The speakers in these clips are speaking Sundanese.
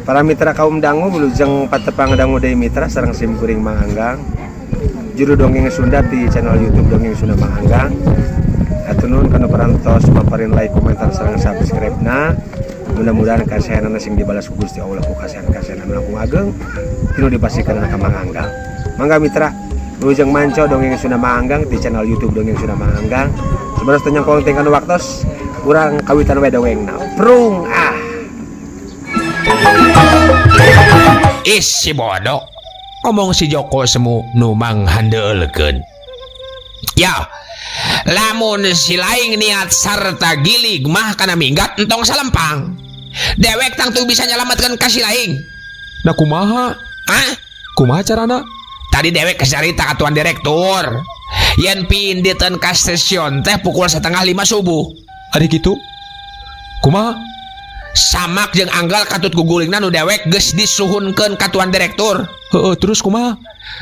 Para mitra kaum dangu wilujeng patepang dangu deui mitra sareng sim kuring Mang Anggang. Juru dongeng Sunda di channel YouTube Dongeng Sunda Mang Anggang. Hatur nuhun kana parantos paparin like, komentar sareng subscribe-na. Mudah-mudahan kasayanana sing dibalas ku Gusti Allah ku kasayan-kasayan anu langkung ageng tinu dipasihkeun ka Mang Anggang. Mangga mitra wilujeng manco Dongeng Sunda Mang Anggang di channel YouTube Dongeng Sunda Mang Anggang. Sebenarnya teu nyangkong teh kana waktos urang kawitan we dongengna. Prung ah. Ih si bodoh ngomong si Joko semu nu manghandeulkeun. Ya, lamun si laing niat sarta gilig mah kana minggat entong salempang. Dewek tangtu bisa nyelamatkan ka si laing. Nah kumaha? Hah? Kumaha carana? Tadi dewek kecarita ka tuan direktur. Yen pinditeun ka stasiun teh pukul 4.30 subuh. Ari kitu? Kumaha? Samak jeung anggal katut gugulingna nu dewek geus disuhunkeun ka tuan direktur. Heeh, terus kumaha?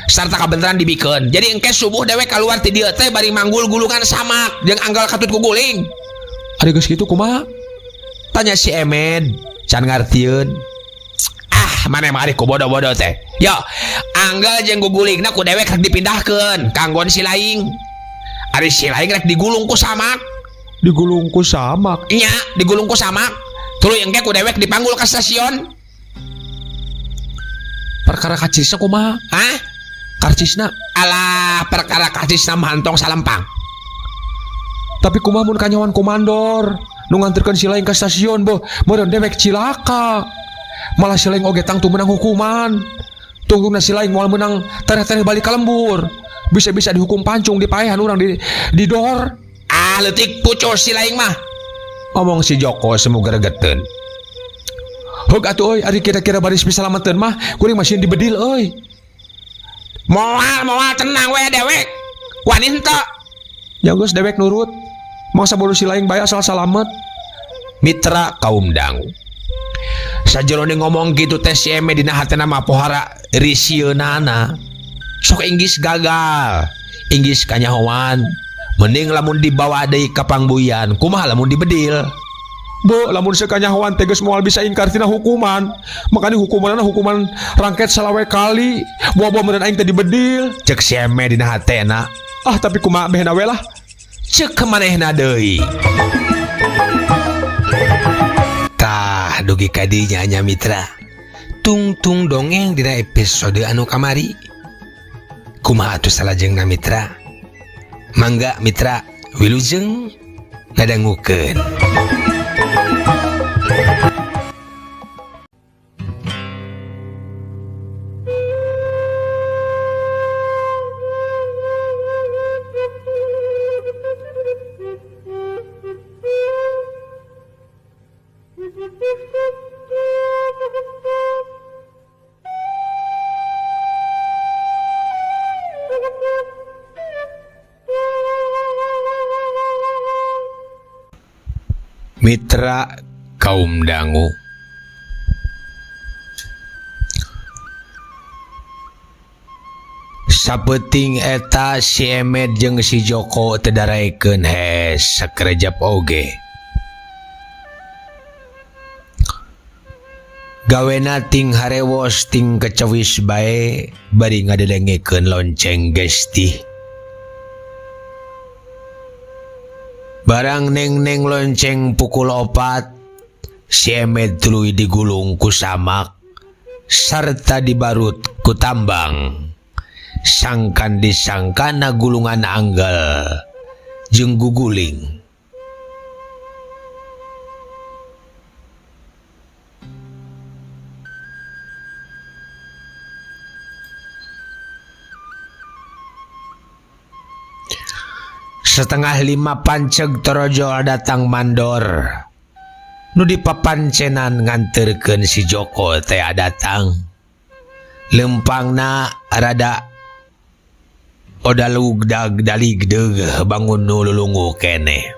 Sarta kabeneran dibikeun. Jadi engke subuh dewek keluar ti dieu teh bari manggul gulungan samak jeung anggal katut guguling. Ari geus kitu kumaha? Tanya si Emed, can ngartieun. Ah, maneh mah ari ku bodoh-bodoh teh. Yo, anggal jeung gugulingna ku dewek rek dipindahkeun kanggon si laing. Ari si laing rek digulung ku samak. Digulung ku samak? Nya, digulung ku samak. Tuluy engke ku dewek dipanggul ka stasiun. Perkara karcisna kumaha? Hah? Karcisna? Alah, perkara karcisna mah entong salempang. Tapi kumaha mun kanyawan komandor nu nganterkeun si laing ka stasiun beuh, meureun dewek cilaka. Malah si laing oge tangtu meunang hukuman. Tungtungna si laing moal meunang tereh-tereh balik ka lembur. Bisa-bisa dihukum pancung dipaehan urang di dor. Ah, leutik pucus si laing mah. Ngomong si Joko semu gregeteun. Heug atuh euy, ari kira-kira baris bisa salameteun mah kuring masih dibedil euy. Moal moal tenang we dewek. Wani henteu. Ya geus dewek nurut. Mangsa bodoh si laing bae asal salamet. Mitra kaum dangu. Sajerone ngomong gitu teh si Eme dina hatena mah pohara risieunana. Sok inggis gagal. Inggis kanyahoan. Mending lamun dibawa deui ka pangbuyan, kumaha lamun dibedil? Bo, lamun sekanyahoan teh geus moal bisa ingkar tina hukuman. Makanya hukumanna hukuman rangket salawe kali. Boa-boa meureun aing teh dibedil. Cek si Eme dina hatena. Ah, tapi kumaha behna we lah. Cek manehna deui. Tah dugi ka dinya nya mitra. Tungtung dongeng dina episode anu kamari. Kumaha atuh salajengna mitra? Mangga mitra wilujeng ngadangukeun. Mitra kaum dangu. Sapeting eta si Emed jeung si Joko teu daraekeun hes sakerejap oge. Gawena ting harewos ting kecewis bae bari ngadedengekeun lonceng gestih. Barang neng-neng lonceng pukul 4, si Emed tuluy digulung ku samak sarta dibarut ku tambang. Sangkan disangkana gulungan anggal jeung guguling. Setengah lima panceg torojol datang mandor. Nu dipapancenan nganterkeun si Joko teh datang. Lempangna rada odalug dag daligdeug bangun nu lulungu keneh.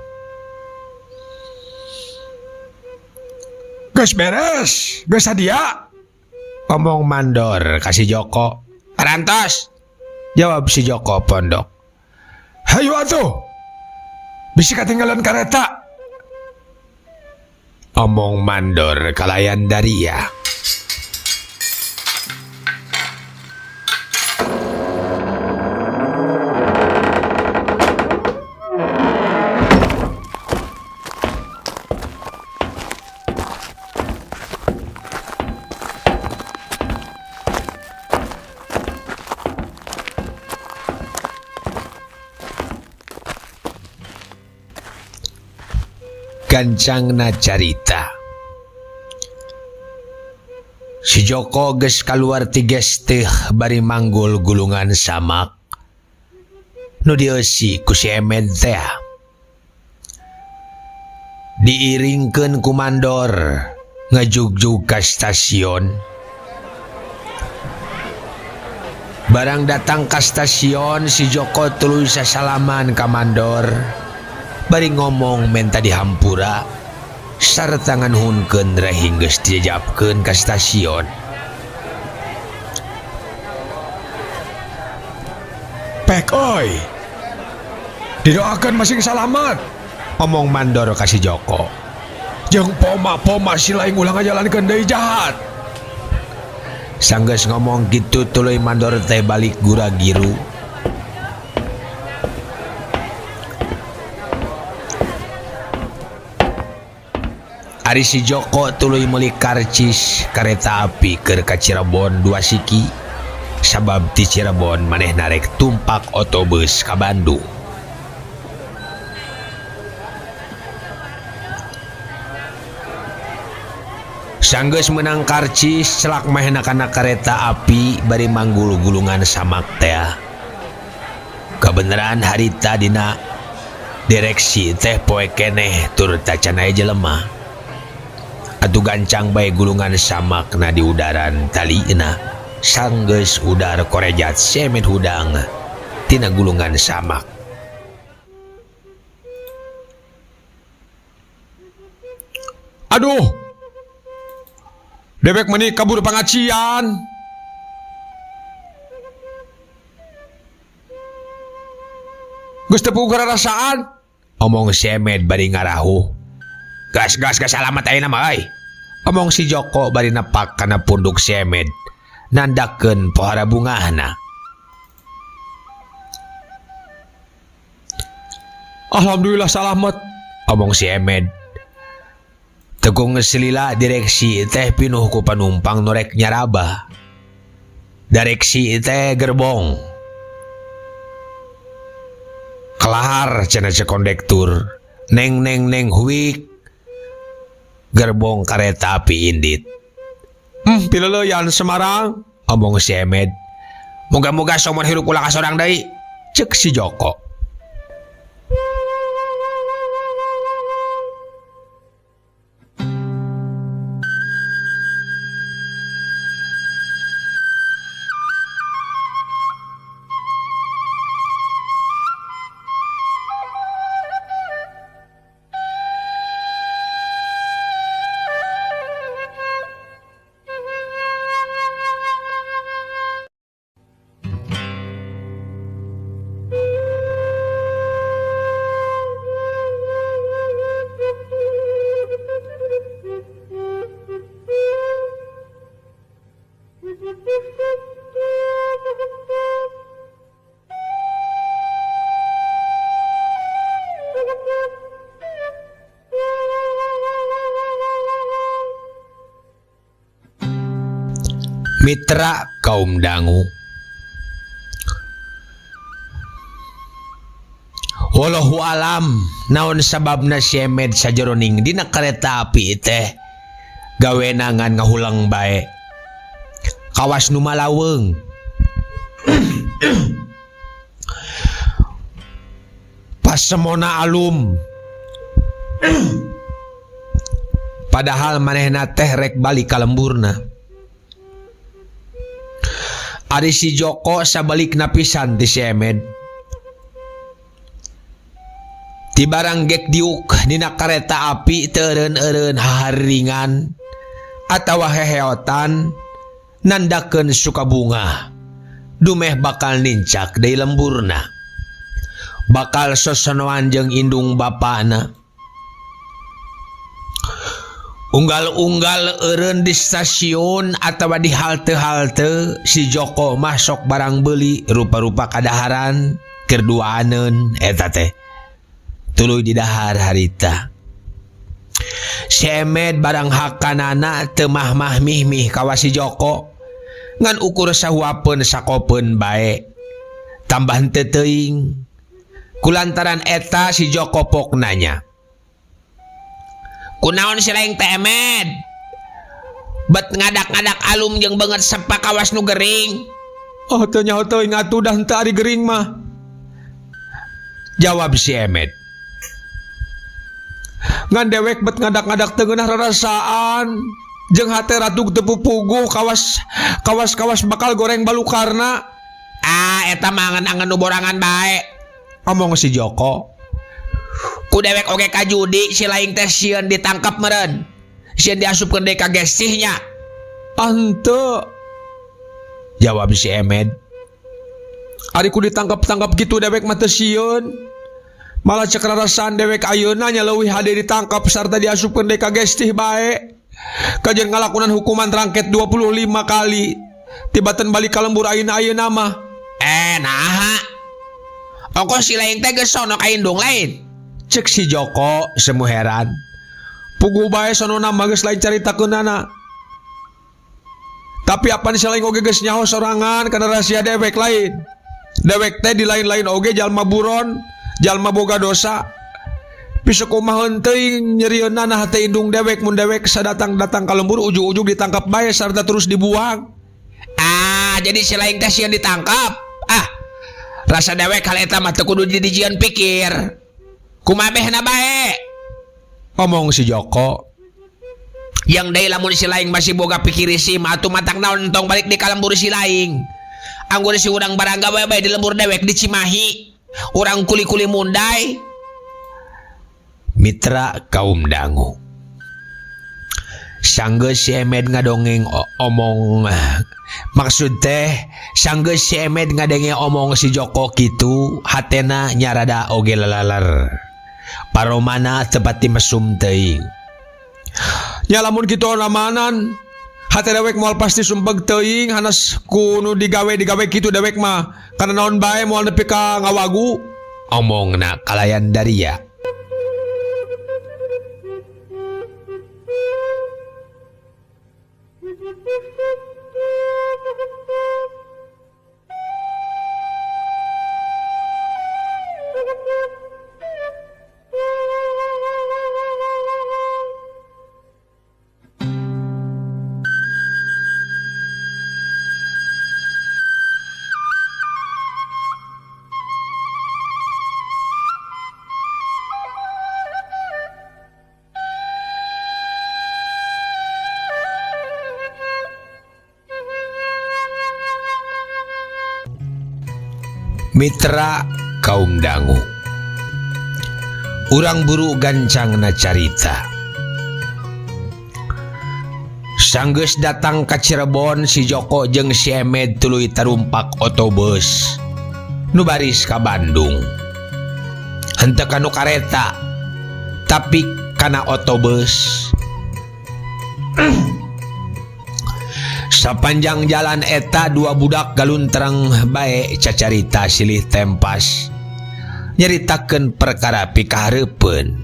Geus beres, geus sadia. Omong mandor ka si Joko. Parantos. Jawab si Joko pondok. Hayu atuh. Bisi katinggalan kareta. Omong mandor kalayan daria. Gancangna carita. Si Joko geus kaluar ti gesteuh bari manggul gulungan samak nu dieusi ku si Emed teh. Diiringkeun ku mandor ngajugjug ka stasiun. Barang datang ka stasiun si Joko tuluy sasalaman ka mandor bari ngomong menta dihampura sarta nganuhunkeun rehing geus dijajapkeun ka stasiun. Pek oi. Didoakeun masing salamat, omong mandor ka si Joko. Jeung poma-poma si laing ulah ngajalankeun deui jahat. Sanggeus ngomong kitu tuluy mandor teh balik gura-giru. Ari si Joko tuluy meuli karcis kareta api keur ka Cirebon 2 siki. Sabab ti Cirebon manehna rek tumpak otobus ka Bandung. Sanggeus meunang karcis celak manehna kana kareta api bari manggul gulungan samak teh. Kabeneran harita dina direksi teh poe keneh tur tacan aya jelema. Atuh gancang bae gulungan samakna di udaran talina. Sanggeus udar korejat semen hudang tina gulungan samak. Aduh. Dewek meni kabur pangacian. Geus teu puguh rarasaan, omong si Emed bari ngarahuh. Gas gas gas alamat ayeuna mah euy. Omong si Joko bari nepak kana punduk si Emed, nandakeun pohara bungahna. Alhamdulillah salamet, omong si Emed. Tekung selila direksi teh pinuh ku panumpang nu rek nyarabah. Direksi teh gerbong. Kelar cenah cek kondektur. Neng neng neng huik. Gerbong kareta api indit. Pileleyan Semarang, omong si Emed. Moga-moga somor hirup ulah kasorang deui, cek si Joko. Mitra kaum dangu. Wallahu alam naon sababna si Emed sajeroning dina kareta api teh gawena ngan ngahulang bae. Kawas nu malaweung. Pasemona alum. Padahal manehna teh rek balik ka lemburna. Ari si Joko sabalikna pisan ti si Emed. Ti barang gek diuk dina kareta api teu eureun-eureun haharingan atawa heheotan nandakeun sukabunga. Dumeh bakal nincak deui lemburna. Bakal sosonoan jeung indung bapana. Unggal-unggal eureun di stasiun atawa di halte-halte si Joko mah sok barang beuli rupa-rupa kadaharan keur duaaneun eta teh. Tuluy didahar harita. Si Emed barang hakanana teu mah-mah mih-mih kawas si Joko ngan ukur sahuapeun sakopeun bae. Tambah henteu teuing. Kulantaran eta si Joko pok nanya. Kunaon si laing teh Emed? Bet ngadak-ngadak alum jeung beungeut sepak kawas nu gering. Oh teu nyaho teuing atuh dah henteu ari gering mah. Jawab si Emed. Ngan dewek bet ngadak-ngadak teu ngeunah rarasaan. Jeung hate ratug teu pupuguh kawas kawas kawas bakal goreng balukarna. Ah eta mah angen-angen nu borangan bae. Omong si Joko. Ku dewek oge kajudi si laing teh sieun ditangkap meureun. Sieun diasupkeun deui ka gesih nya. Ah henteu. Jawab si Emed. Ari ku ditangkap-tangkap kitu dewek mah teu sieun. Malah cek rarasaan dewek ayeuna nya leuwih hade ditangkap sarta diasupkeun deui ka gestih bae. Kajeun ngalakonan hukuman rangket 25 kali. Tibatan balik ka lembur ayeuna-ayeuna mah. Eh naha. Ongkoh si laing teh geus sono ka indung lain. Cek si Joko semu heran. Puguh bae sonona mah geus lain caritakeunana. Tapi apan si laing oge geus nyaho sorangan kana rahasia dewek lain. Dewek teh di lain-lain oge jalma buron, jalma boga dosa. Bisa kumaha teuing nyerieunna hate indung dewek mun dewek sadatang-datang ka lembur ujug-ujug ditangkap bae sarta terus dibuang. Ah, jadi si laing teh sieun ditangkap. Ah, rasa dewek hal eta mah teu kudu dijieun pikir. Kumaha behna bae? Omong si Joko. Yang deui lamun si laing masih boga pikir isi mah atuh matang naon entong balik di ka lembur si laing. Anggur si urang barangga bae bae di lembur dewek di Cimahi. Urang kuli-kuli mundai. Mitra kaum dangu. Sanggeus si Emed ngadongeng omong maksud teh sanggeus si Emed ngadenge omong si Joko kitu hatena nyarada oge lalaler. Paromana teu pati mesum teuing. Nya lamun kitu onamanan hate dewek moal pasti sumpeg teuing hanas ku nu digawe-digawe kitu dewek mah kana naon bae moal nepi ka ngawagu. Omongna kalayan daria. Mitra kaum dangu. Urang buru gancangna carita. Sanggeus datang ka Cirebon si Joko jeung si Emed tuluy tarumpak otobus nu baris ka Bandung. Henteu kanu kareta tapi kana otobus. Sapanjang jalan eta dua budak galuntrang bae cacarita silih tempas nyaritakeun perkara pikahareupeun.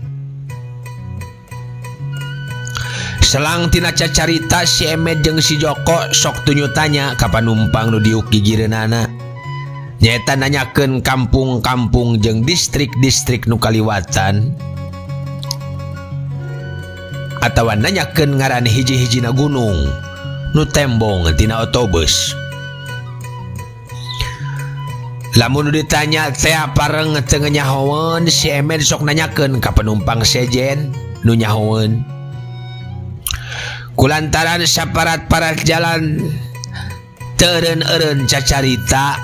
Selang tina cacarita si Emed jeung si Joko sok tunyu tanya ka panumpang nu diuk gigireunana. Nyaeta nanyakeun kampung-kampung jeung distrik-distrik nu kaliwatan atawa nanyakeun ngaran hiji-hijina gunung nu tembong tina otobus. Lamun ditanya teh pareng teu nyahoeun si Emed sok nanyakeun ka penumpang sejen nu nyahoeun. Kulantaran saparat-parat jalan teu eureun-eureun cacarita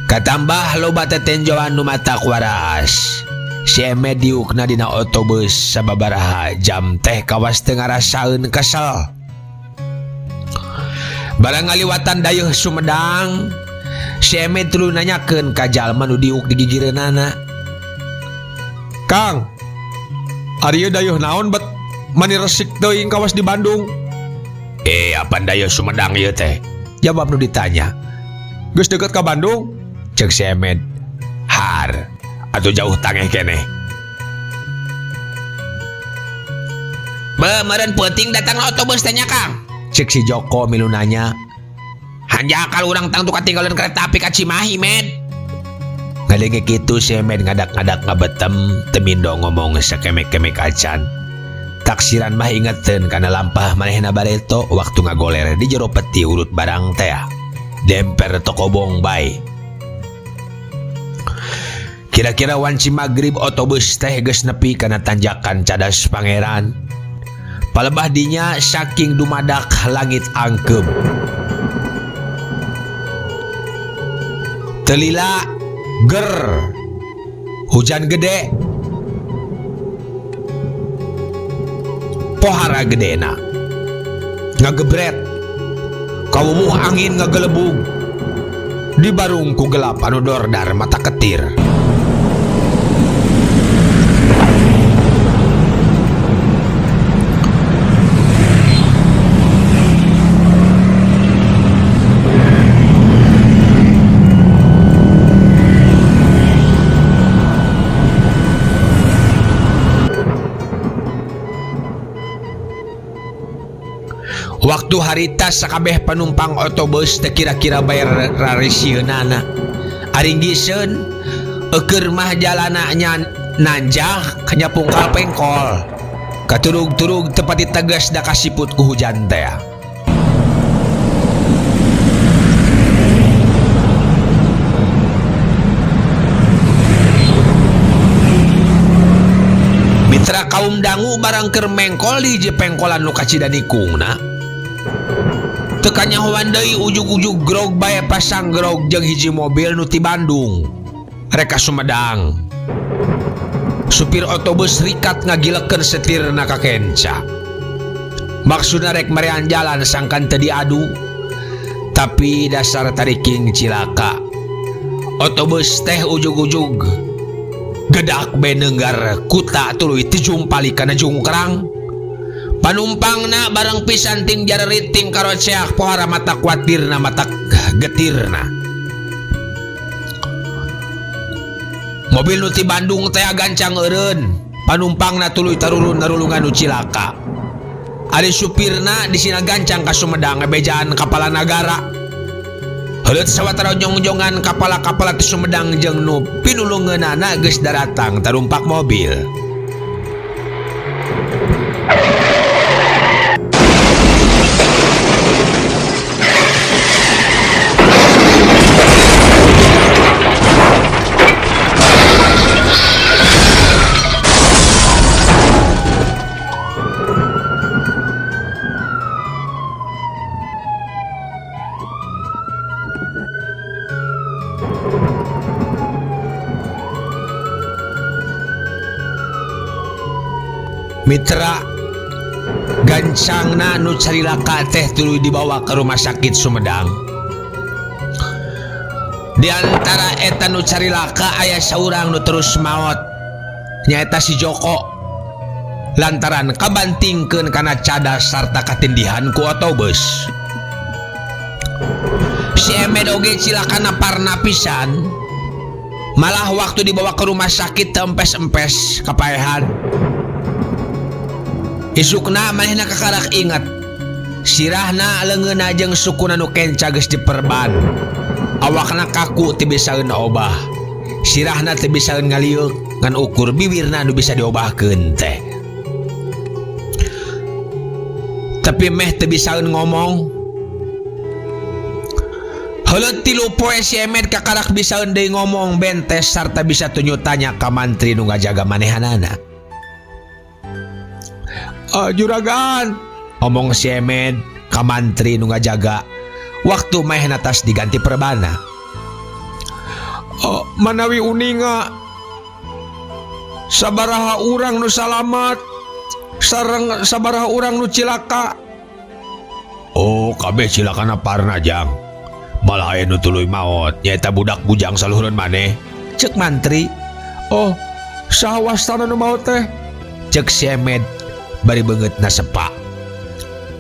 katambah loba tetenjoan nu mata kuaraas. Si Emed diukna dina otobus sababaraha jam teh kawas teu ngarasaeun kesel. Barang ngaliwatan dayeuh Sumedang, si Emed tuluy nanyakeun ka jalma nu diuk di gigireunana. Kang, ari ieu dayeuh naon bet mani resik teuing kawas di Bandung? Apan dayeuh Sumedang ieu teh? Jawab nu ditanya. Geus deukeut ka Bandung? Ceuk si Emed. Har, atuh jauh tangeh keneh. Be, meureun peuting datang otobus teh nya, Kang. Cek si Joko milu nanya. Hanjakal urang tangtu katinggalan kereta api ka Cimahi, Med. Ngadenge kitu si Emed ngadak-ngadak ngabetem temindo ngomong sakemek-kemek acan. Taksiran mah ingeteun kana lampah manehna bareto waktu ngagoler di jero peti urut barang teh. Demper tokobong bae. Kira-kira wanci magrib otobus teh geus nepi kana tanjakan Cadas Pangeran. Palebah dinya saking dumadak langit angkeub. Telila ger hujan gede pohara gedena ngagebret kawumuh angin ngagelebug di barung ku gelap anu dordar mata ketir. Waktu harita sakabeh penumpang otobus teu kira-kira bayar rarisieunana. Aringgiseun eueur mah jalana nya nanjak kanyapungkal pengkol. Katurug-turug tepati tegas da kasiput ku hujan teh. Mitra kaum dangu barang keur mengkol di hiji pengkolan nu kacida nikungna. Teu kanyahoan deui ujug-ujug grog bae pasang grog jeung hiji mobil nu ti Bandung. Rek ka Sumedang. Supir otobus rikat ngagilekeun setirna ka kenca. Maksudna rek merean jalan sangkan teu diadu. Tapi dasar tariking cilaka. Otobus teh ujug-ujug gedak be neunggar kuta tuluy tijumpali kana jungkrang. Panumpangna bareng pisan ting jarerit ting karoceak pohara mata kuatirna mata getirna. Mobil nu ti Bandung teh gancang eureun, panumpangna tuluy tarurun narulungan nu cilaka. Ari supirna disina gancang ka Sumedang bejaan kapala nagara. Heuleut sawatara jongjongan kapala-kapala ti Sumedang jeung nu pinulungeunana geus daratang tarumpak mobil. Mitra gancangna nu carilaka teh tuluy dibawa ke rumah sakit Sumedang. Di antara eta nu carilaka aya saurang nu terus maot, nyaeta si Joko. Lantaran kabantingkeun kana cadas sarta katindihan ku otobus. Si Emed oge cilakana parna pisan. Malah waktu dibawa ke rumah sakit teu empes-empes kapaehan. Isukna manehna kakarak inget sirahna leungeunna jeung sukuna nu kenca geus diperban. Awakna kaku teu bisaeun obah. Sirahna teu bisaeun ngalieuk ngan ukur bibirna nu bisa diobahkeun teh. Tapi meh teu bisaeun ngomong. Heuleut 3 poe si Emed kakarak bisaeun deui ngomong bentes sarta bisa tunyu tanya ka mantri nu ngajaga manehanana. Juragan, omong si Emed ka mantri nu ngajaga waktu manehna tas diganti perbana. Manawi uninga sabaraha urang nu salamat sareng sabaraha urang nu cilaka. Oh, kabeh cilakana parna jang. Malah aya nu tuluy maot nyaeta budak bujang saluhureun maneh. Cek mantri. Oh, saha wastana nu maot teh? Cek si Emed bari beungeutna sepa.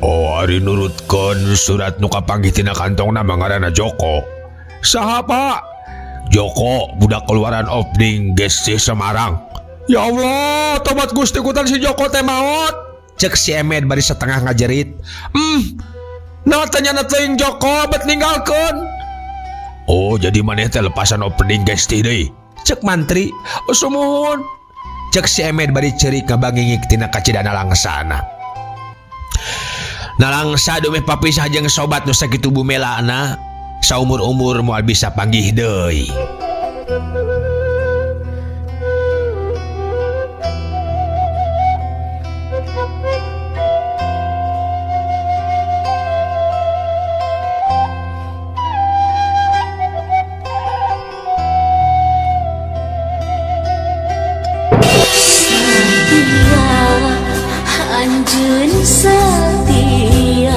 Oh, ari nurutkeun surat nu kapanggih tina kantongna mah ngaranna Joko. Saha, Pak? Joko, budak keluaran opening GC Semarang. Ya Allah, tobat Gusti kutan si Joko teh maot. Cek si Emed bari setengah ngajerit. Nah tanya teuing Joko bet ninggalkeun. Oh, jadi maneh teh lepasan opening GC deui. Cek mantri. Oh, sumuhun. Cek si Emed bari ceurik ngabangingik tina kacida nalangsana. Nalangsa dumeh papisah jeung sobat nu sakitu bumelana, saumur-umur moal bisa panggih deui. Anjeun setia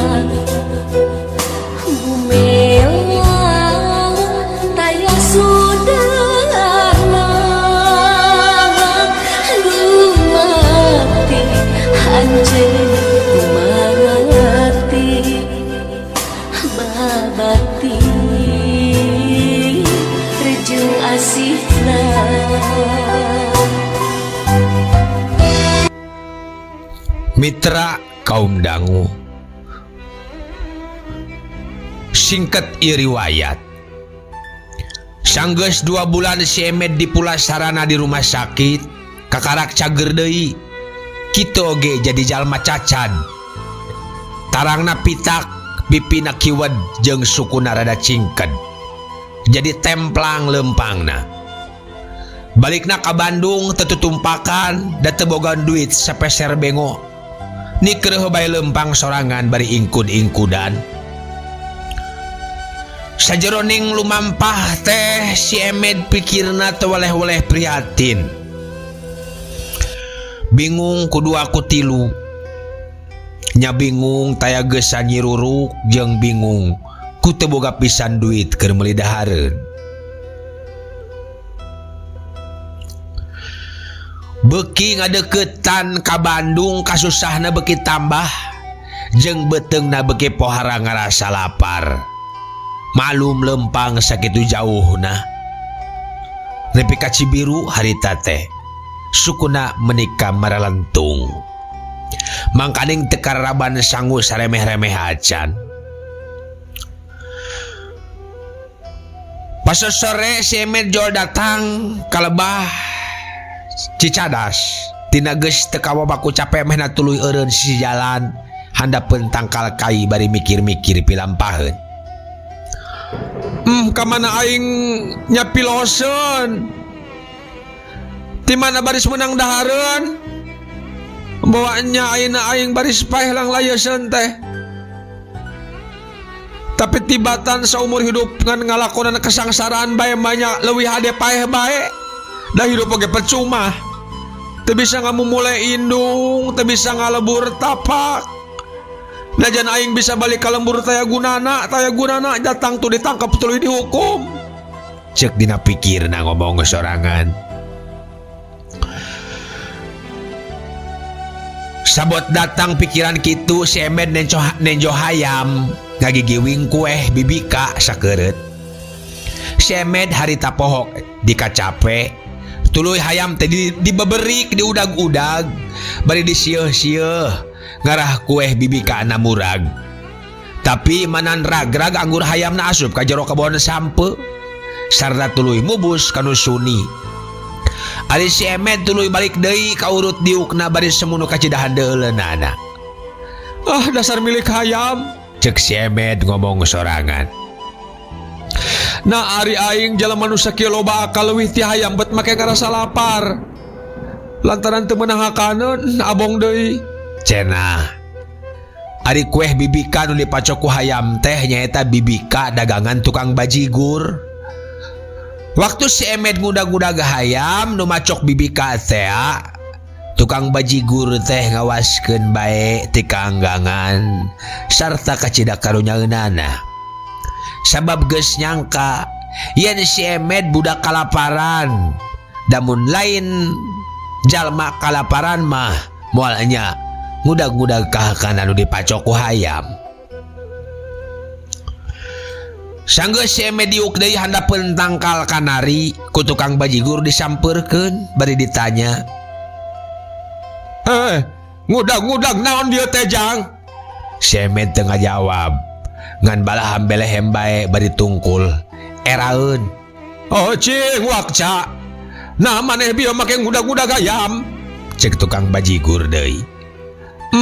Bumela taya sudana Lumati anjeun lumati Babati rejeng asihna. Mitra kaum dangu, singkat ieu riwayat. Sanggeus 2 bulan si Emed dipulasarana di rumah sakit, kakarak cager deui. Kitu oge jadi jalma cacad. Tarangna pitak, pipina kiwed jeung sukuna rada cingked. Jadi templang lempangna. Balikna ka Bandung teu tutumpakan da teu boga duit sapeser bengo. Nikreuh bae lempang sorangan bari ingkud-ingkudan. Sajeroning lumampah teh si Emed pikirna teu weleh-weleh prihatin. Bingung kudu aku tilu. Nya bingung taya geus nyiruruk jeung bingung ku teu boga pisan duit keur meuli dahareun. Beki ngadeukeutan ka Bandung kasusahna beki tambah jeung beuteungna beki pohara ngarasa lapar. Malum lempang sakitu jauhna. Nepi ka Cibiru harita teh sukuna menika maralentung. Mangkaning teu kararaban sangu saremeh-remeh acan. Pas sore si Emed jol datang ka lebah Cicadas. Tina geus teu kawabaku capek mehna tuluy eureun sisi jalan handapeun tangkal kai bari mikir-mikir pilampaheun. Ka mana aing nyapiloseun? Ti mana baris menang dahareun? Bawa nya ayeuna aing baris paeh langlayeseun teh. Tapi tibatan saumur hidup ngan ngalakonan kesangsaraan bae mah leuwih hade paeh bae. Da hidup oge percuma. Teu bisa ngamumule indung, teu bisa ngalebur tapak. Najan aing bisa balik ka lembur taya gunana, taya gunana datang tuh ditangkap tuluy dihukum. Cek dina pikirna ngomong sorangan. Sabot datang pikiran kitu si Emed nenjo hayam ngagigiwing kueh bibika sakeureut. Si Emed harita poho dikacape tuluy hayam teh dibeberik diudag-udag bari disieuh-sieuh ngarah kueh bibika na murag. Tapi manan ragrag anggur hayamna asup ka jero kebon sampe sarta tuluy mubus kanu suni. Ari si Emed tuluy balik deui ka urut diukna bari semunu kacidahan deuleunnana. Ah, dasar milik hayam, cek si Emed ngomong sorangan. Nah, ari aing jalma nu sakieu loba akal leuwih ti hayam bet make ngarasa lapar. Lantaran teu meunang hakaneun abong deui. Cenah. Ari kueh bibika nu dipacok ku hayam teh nyaeta bibika dagangan tukang bajigur. Waktu si Emed ngudag-ngudag hayam nu macok bibika teh, tukang bajigur teh ngawaskeun bae ti kaanggangan sarta kacida karunyaeunana. Sabab geus nyangka yen si Emed budak kalaparan, damun lain jalma kalaparan mah moal nya ngudag-ngudag kahakana nu dipacok ku hayam. Sanggeus si Emed diuk deui handapeun tangkal kanari ku tukang bajigur disampeurkeun bari ditanya. Ngudag-ngudag naon dieu teh jang? Si Emed teu ngajawab. Ngan balaham belehem bae bari tungkul. Eraeun. Oh cing wakca. Nah maneh bieu make ngudag-ngudag hayam. Cek tukang bajigur deui.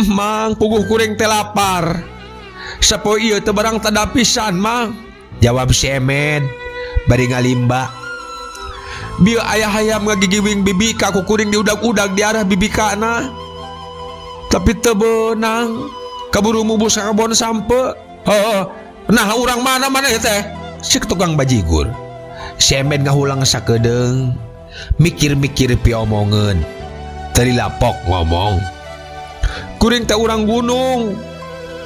Mang, puguh kuring teh lapar. Sapoe ieu teh barang tada pisan, Mang. Jawab si Emed bari ngalimba. Bieu aya hayam ngagigiwing bibika ku kuring diudag-udag di arah bibikana. Tapi teu beunang, kaburu mubus ka kebon sampe. Heuh, nah urang mana maneh teh? Cek tukang bajigur. Si Emed ngahulang sakedeung, mikir-mikir piomongeun. Teu lapok ngomong. Kuring teh urang gunung,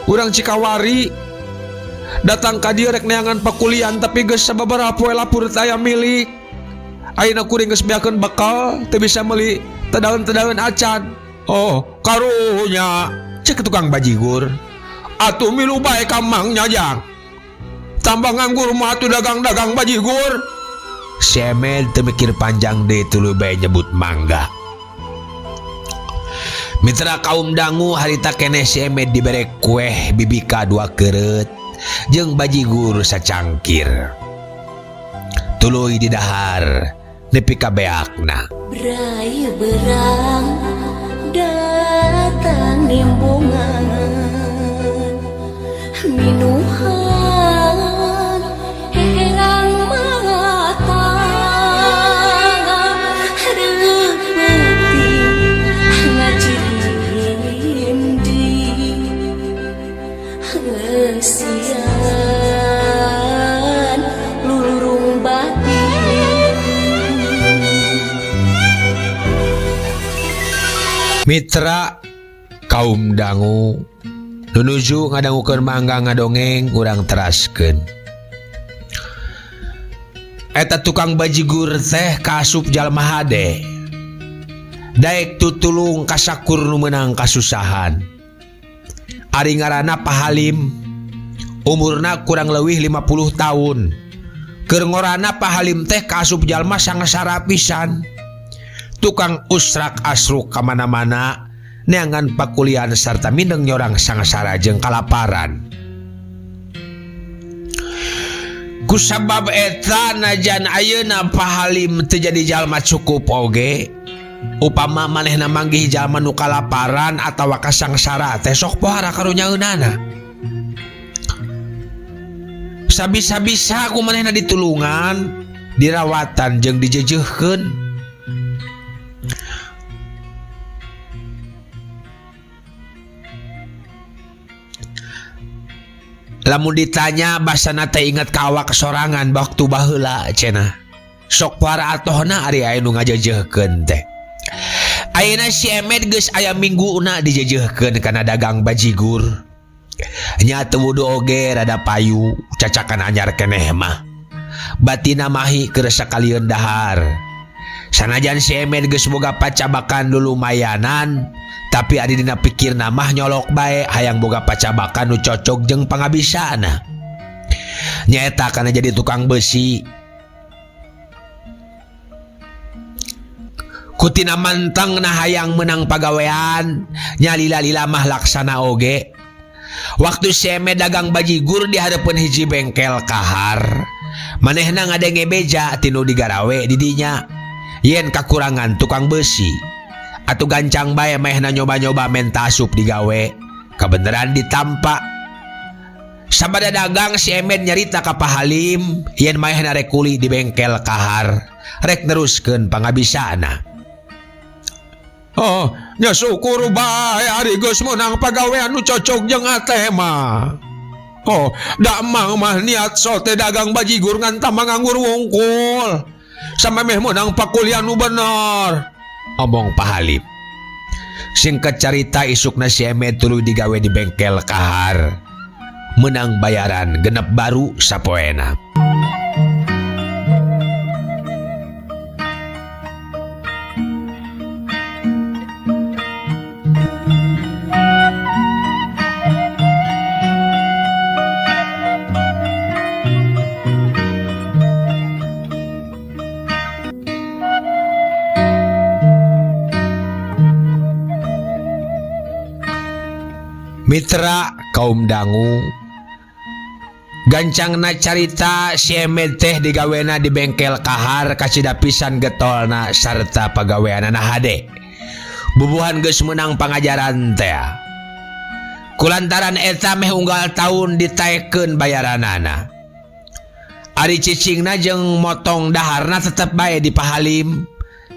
urang Cikawari. Datang ka dieu rek neangan pakulian tapi geus sababaraha poe lapur teu aya milik. Ayeuna kuring geus beakeun bekal teu bisa meuli tedaeun-tedaeun acan. Oh, karunya, Cek tukang bajigur. Atuh milu bae ka Mang nya jang. Tambah nganggur mah atuh dagang-dagang bajigur. Si Emed teu mikir panjang deui tuluy bae nyebut mangga. Mitra kaum dangu harita keneh si Emed dibere kueh bibika 2 keureut jeung bajigur sacangkir. Tuluy didahar nepi ka beakna. Brai berang datang nimbungan minuhan herang mata reupeting ngajirindi heusian lulurung batin. Mitra kaum dangu nunuju ngadangukeun mangga ngadongeng urang teraskeun. Eta tukang bajigur teh kaasup jalma hade. Daek tutulung kasakur nu meunang kasusahan. Ari ngaranna Pak Halim, umurna kurang leuwih 50 tahun. Keur ngorana Pak Halim teh kaasup jalma sangsara pisan. Tukang usrak asruk kamana-mana, neangan pakulian sarta mindeng nyorang sangsara jeung kalaparan. Kusabab eta najan ayeuna Pak Halim teu jadi jalma cukup oge, upama manehna manggih jalma nu kalaparan atawa kasangsara teh sok pohara karunyaeunana. Sabisa-bisa ku manehna ditulungan, dirawatan jeung dijejeuhkeun. Lamun ditanya basana teh inget ka awak sorangan waktu baheula cenah. Sok para atohna ari aya nu ngajejeuhkeun teh. Ayeuna si Emed geus aya mingguna dijejeuhkeun kana dagang bajigur. Nya teu wudu oge rada payu, cacakan anyar keneh mah. Batina mahi keur sakalieun dahar. Sanajan si Emed geus boga pacabakan lulumayanan, tapi ari dina pikirna mah nyolok bae hayang boga pacabakan nu cocok jeung pangabisana. Nyaeta kana jadi tukang besi. Kutina mantengna hayang menang pagawean, nyalila-lila mah laksana oge. Waktu si Emed dagang bajigur di hareupeun hiji bengkel kahar, manehna ngadenge beja tinu digarawe di dinya. Yen kakurangan tukang besi atuh gancang bae manehna nyoba-nyoba menta asup digawe, kabeneran ditampa. Sabada dagang si Emed nyarita ka Pak Halim yen manehna rek kuli di bengkel kahar, rek neruskeun pangabisana. Oh, nya syukur bae ari geus meunang pagawean nu cocok jeung ate mah. Oh, da emang mah niat sote dagang bajigur ngan tambah nganggur wungkul. Samemeh meunang pakulian nu bener, omong Pak Halim. Singkat carita isukna si Emed tuluy digawe di bengkel kahar. Menang bayaran genep baru sapoena. Mitra kaum dangu gancangna carita si Emed teh digawena di bengkel kahar kacida pisan getolna sarta pagaweanana hade. Bubuhan geus meunang pangajaran teh. Kulantaran eta meh unggal taun ditaekeun bayaranana. Ari cicingna jeung motong daharna tetep bae di Pahalim.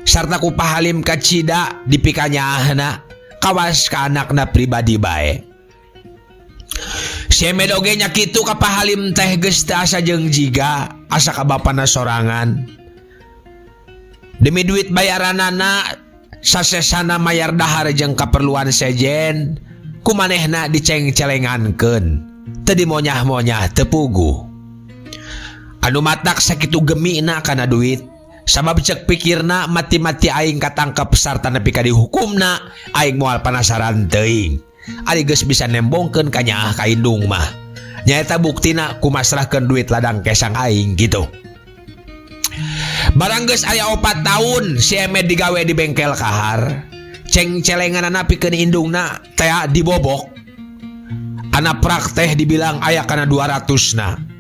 Sarta ku Pahalim kacida dipikanyaahna kawas ka anakna pribadi bae. Si Emed oge nya kitu ka Pahalim teh geus teu asa jeung jiga asa ka bapana sorangan. Demi duit bayaranana sasesana mayar dahar jeung kaperluan sejen ku manehna diceng-celengankeun. Teu dimonyah-monyah teu puguh. Anu matak sakitu gemina kana duit sabab cek pikirna mati-mati aing katangkep sarta nepi ka dihukumna aing moal panasaran teuing. Ari geus bisa nembongkeun ka nyaah ka indung mah. Nyaeta buktina ku masrahkeun duit ladang kesang aing gitu. Barang geus aya 4 tahun si Emed digawe di bengkel kahar. Ceng-celenganana pikeun indungna teh dibobok. Ana prak teh dibilang aya kana 200-na.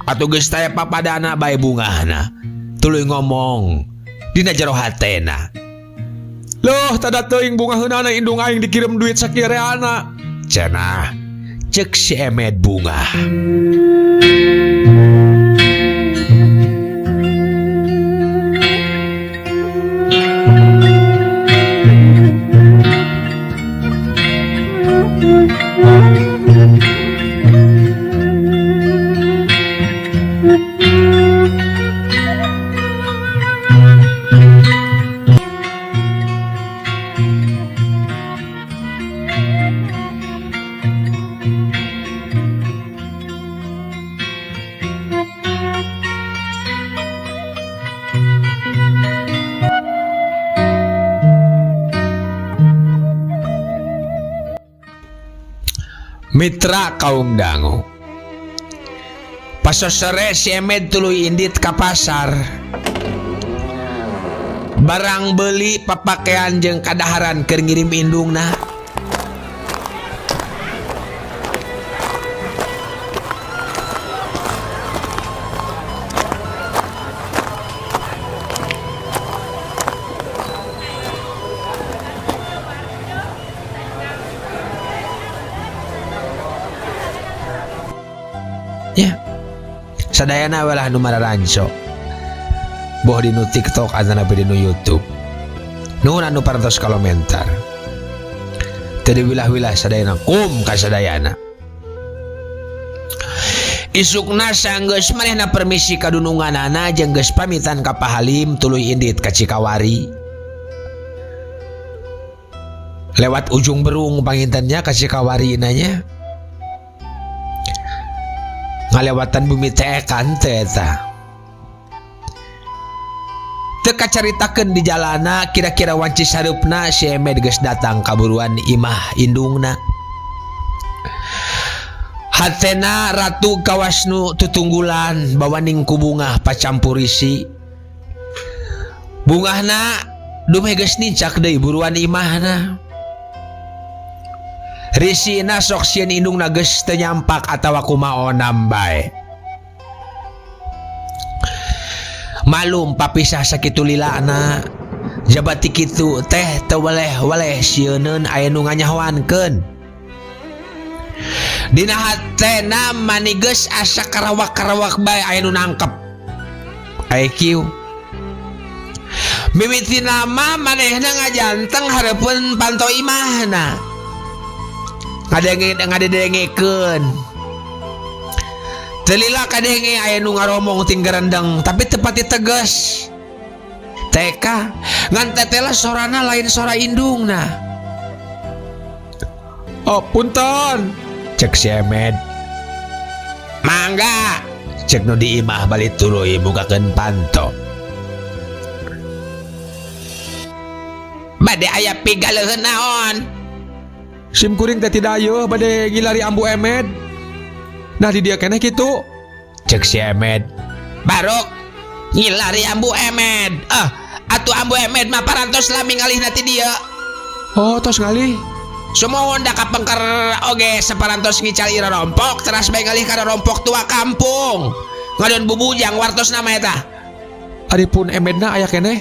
Atuh geus taya papadana bae bungahna. Tuluy ngomong dina jero hatena. Loh, tada teuing bungaheunana indung aing dikirim duit sakireana. Cenah cek si Emed bungah. Mitra kaum dangu. Pasosore si Emed tuluy indit ka pasar. Barang beli papakaian jeung kadaharan keur ngirim indungna. Ya. Sadayana we lah nu mararanco. Boh di nu TikTok atanapi di nu YouTube. Nuhun anu parantos komentar. Teu diwilah-wilah sadayana kum ka sadayana. Isukna sanggeus manehna permisi ka dununganana jeung geus pamitan ka Pahalim tuluy indit ka Cikawari. Lewat ujung berung pangintennya ka Cikawari nanya. Ngalewatan bumi teekan teh eta. Teu kacaritakeun di jalana kira-kira wanci sareupna si Emed geus datang kaburuan imah indungna. Hatena ratu kawasnu tutunggulan bawaning ku bungah pacampurisi. Bungahna dumeh geus nincak deui buruan imahna. Risina sok sieun indungna geus teu nyampak atawa kumaonam bae. Malum papisah sakitu lilana. Jabati kitu teh teu weleh-weleh sieuneun aya nu nganyahoankeun. Dina hatena mani geus asa karawak-karawak bae aya nu nangkep. Aya kieu. Mimiti nama manehna ngajanteng hareupeun panto imahna. Ngadenge-ngadedengekeun. Teu lila kadenge aya nu ngaromong ting gerendeng tapi teu pati tegas. TK ngan tetela sorana lain sora indungna. Oh, punten, cek si Emed. Mangga, cek nu di imah balik tuluy bukakeun panto. Bade aya pigaleuheun naon? Sim kuring teh tidak bade ngilari ambu Emed. Nah di dia keneh kitu. Cek si Emed. Barok ngilari ambu Emed. Atuh ambu Emed mah parantos lami ngalih na ti dieu. Oh, tos ngalih. Sumuhun da kapengker oge saparantos ngical ira rompok teras bae ngalih kana rompok tua kampung. Ngadon bubujang wartos nama eta. Ari pun Emedna aya keneh?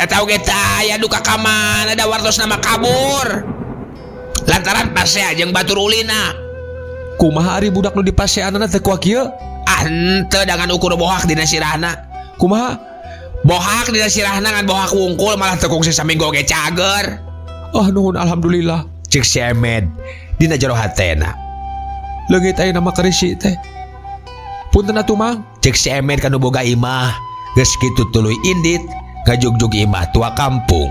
Eta oge teu aya duka ka mana da wartosna mah kabur. Lantaran pasea jeung batur ulina. Kumaha ari budak nu dipaseanana teh kuah kieu? Ah henteu da ngan ukur bohak dina sirahna. Kumaha? Bohak dina sirahna ngan bohak wungkul malah teu kungsi saminggu oge cager. Ah nuhun alhamdulillah. Cek si Emed dina jero hatena. Leungit ayeuna mah karisi teh. Punten atuh Mang. Cek si Emed ka nu boga imah. Geus kitu tuluy indit ngajugjug imah tua kampung.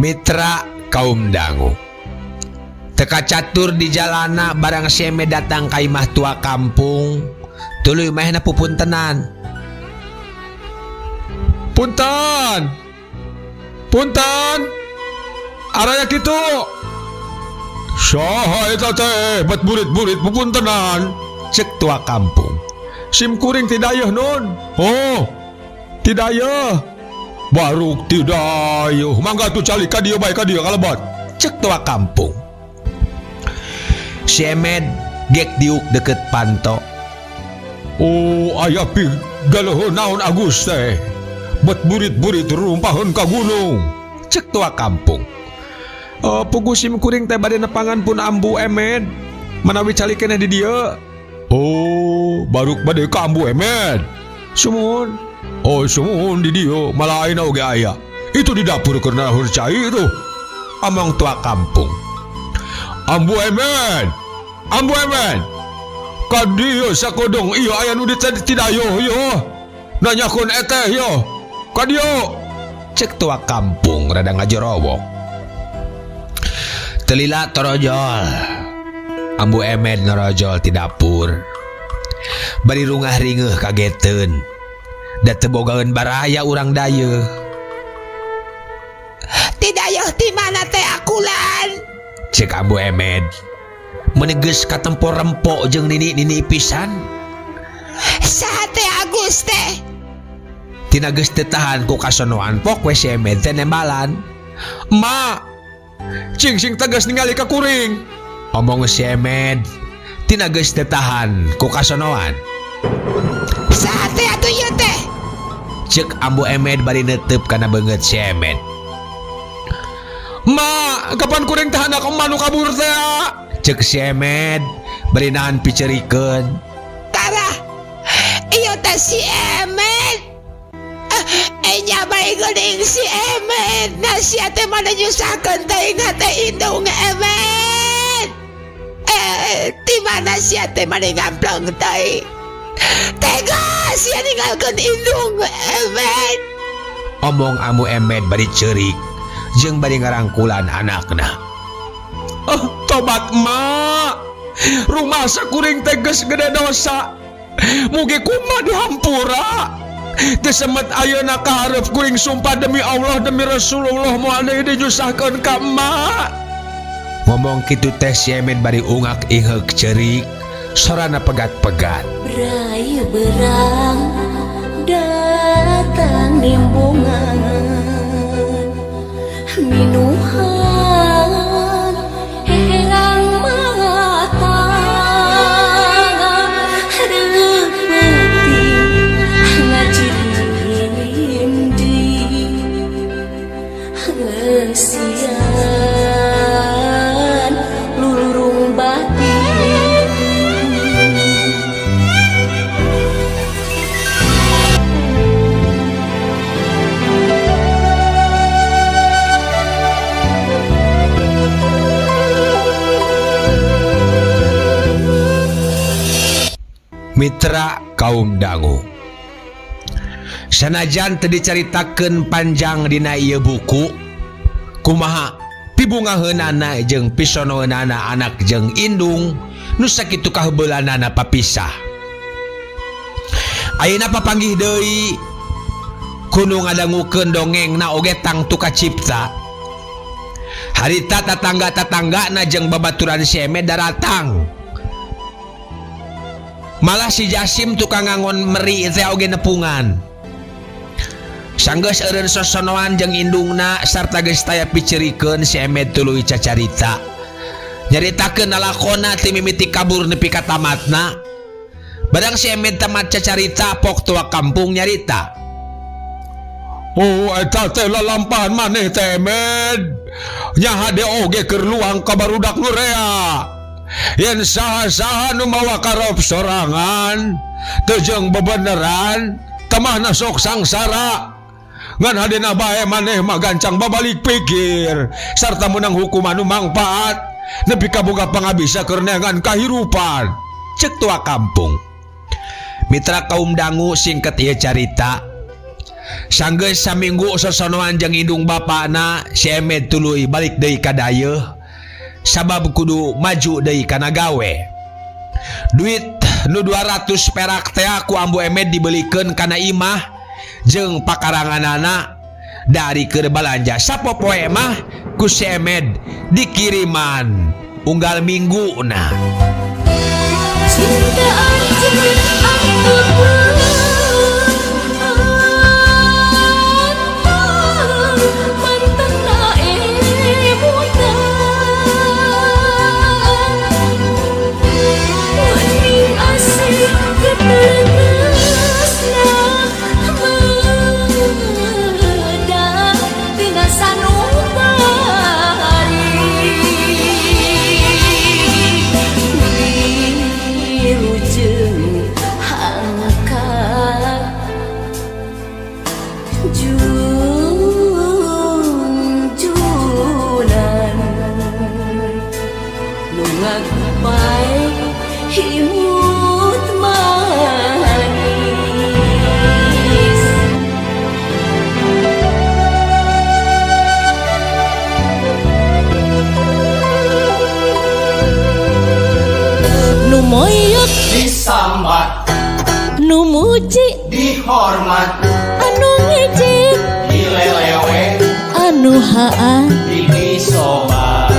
Mitra kaum dangu teka catur di jalana barang seme datang ka imah tua kampung tuluy mahna pupuntenan. Punten, punten, araya kitu. Saha eta teh bet burit-burit pupuntenan? Cek tua kampung. Sim kuring tidayeuh nun. Oh, tidayeuh. Baruk tidayeuh. Mangga tuh calik ka dieu bae ka dieu kalebat. Cek tua kampung. Si Emed gek diuk deket panto. Oh, aya pi galeuheun naon Agus teh. Bet burit-burit rumpaheun ka gunung. Cek tua kampung. Oh, puguh sim kuring teh bade nepangan pun ambu Emed. Manawi calik keneh di dieu. Oh, baruk bade ka ambu Emed. Sumuhun. Oh, sumuhun di dieu, malah ayeuna oge aya. Itu di dapur keur nahur cai itu. Omong tua kampung. Ambu Emed. Ambu Emed. Ka dieu sakodong ieu aya nu ditidayeuh ieu. Nanyakeun eteh ieu. Ka dieu. Cek tua kampung rada ngajorowok. Telila torojol. Ambu Emed norojol ti dapur. Bari rungah ringeuh kageteun. Da teu bogaeun baraya urang dayeuh. Tidayeuh ti mana teh akulan? Cek Ambu Emed. Meneges katempo rempok jeung nini-nini pisan. Saha teh Agus teh? Tina geus teu tahan ku kasonoan pok we si Emed teh nembalan. Ma, cing sing tegas ningali ka kuring. Omong si Emed. Tina geus teu tahan ku kasonoan. Saha teh atuh ieu teh? Cek Ambu Emed bari neuteub kana beungeut si Emed. Ma, kapan kuring teh anak emak nu kabur teh? Cek si Emed bari nahan picerikeun. Tara, ieu teh si Emed. Nya bae geuning si Emed. Nah sia teh mana nyusahkeun teh ingat teh indung Emed. Di mana sia teh mana ngampleng teh? Tega sia ninggalkeun indung Emed. Omong Ambu Emed bari ceurik jeung bari ngarangkulan anakna. Oh, tobat mak. Rumah sakuring teh geus gede dosa. Mugi kumaha dihampura. Teu semet ayeuna ka hareup kuring sumpah demi Allah demi Rasulullah moal deui dinyusahkeun ka emak. Ngomong kitu teh si Emed bari ungak ingeuk ceurik, sorana pegat-pegat. Brai berang datang nimbungan minuhan herang mata reupeting ngajirindi ngeusian lulurung batin. Mitra kaum dangu, sanajan teu dicaritakeun panjang dina ieu buku, kumaha pibungaheunana jeung pisonoeunana anak jeung indung nu sakitu kaheubeulana papisah. Ayeuna papanggih deui kudu ngadangukeun dongengna oge tangtu kacipta. Harita tatangga-tatanggana jeung babaturan si Emed daratang. Malah si Jasim tukang ngangon meri teh oge nepungan. Sanggeus eureun sosonoan jeung indungna sarta geus taya picerikeun, si Emed tuluy cacarita. Nyaritakeun lalakonna ti mimiti kabur nepi ka tamatna. Barang si Emed tamat cacarita, pok tua kampung nyarita. Oh, eta teh lalampahan maneh teh, Emed. Nya hade oge keur luang ka barudak nu rea. Yen saha-saha nu mawa karop sorangan teu jeung bebeneran, temahna sok sangsara. Ngan hadena bae maneh mah gancang babalik pikir sarta menang hukuman nu mangpaat nepi ka boga pangabisa keur neangan kahirupan. Cek tua kampung. Mitra kaum dangu, singkat ieu carita. Sanggeus saminggu sosonoan jeung indung bapana, si Emed tuluy balik deui ka dayeuh sabab kudu maju deui kana gawe. Duit nu 200 perak teh ku Ambu Emed dibelikeun kana imah jeung pakaranganana. Dari keur balanja sapopoe mah ku si Emed dikiriman unggal minggu nah. Cinta anjeun atuh. Mantena emutan. Wening asih geteresna medang tina sanubari. Wilujeng angkat junjunan nu ngagupai imut manis. Nu moyot disambat, nu muji dihormat, anu ngejek dilelewe, anu haa didisobat.